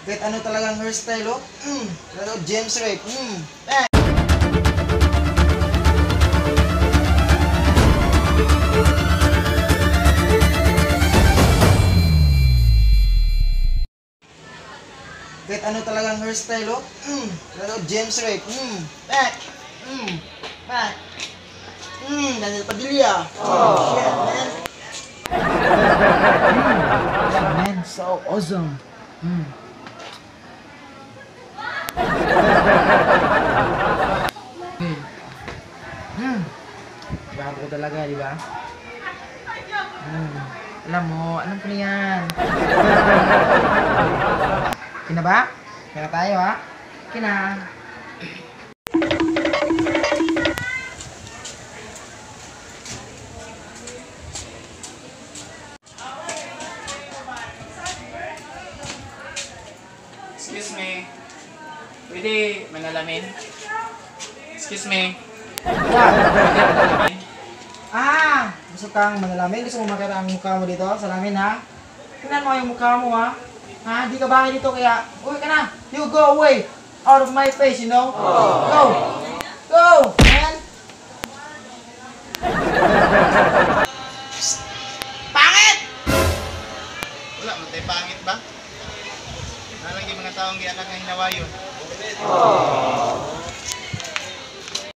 Kahit ano talagang hairstyle, oh. Ano, James Ray. Eh. Kahit ano talagang hairstyle, oh. Ano, James Ray. Back. Back. Daniel Padilla. Oh, shit, man. Man, so awesome. Bago ko talaga, di ba? Alam mo, alam ko na yan. Kina ba? Kina tayo, ha? Kina. Excuse me. Pwede manalamin? Excuse me. What? Pwede manalamin? Ah! Gusto kang manalamin? Gusto mo makita ang mukha mo dito? Salamin, ha? Tingnan mo yung mukha mo, ha? Ha? Di ka bagay dito, kaya uwi ka na! You go away! Out of my face, you know? Go! Go! Man! Pangit! Wala, matay pangit ba? Nalang yung mga taong gianak nga hinawayon.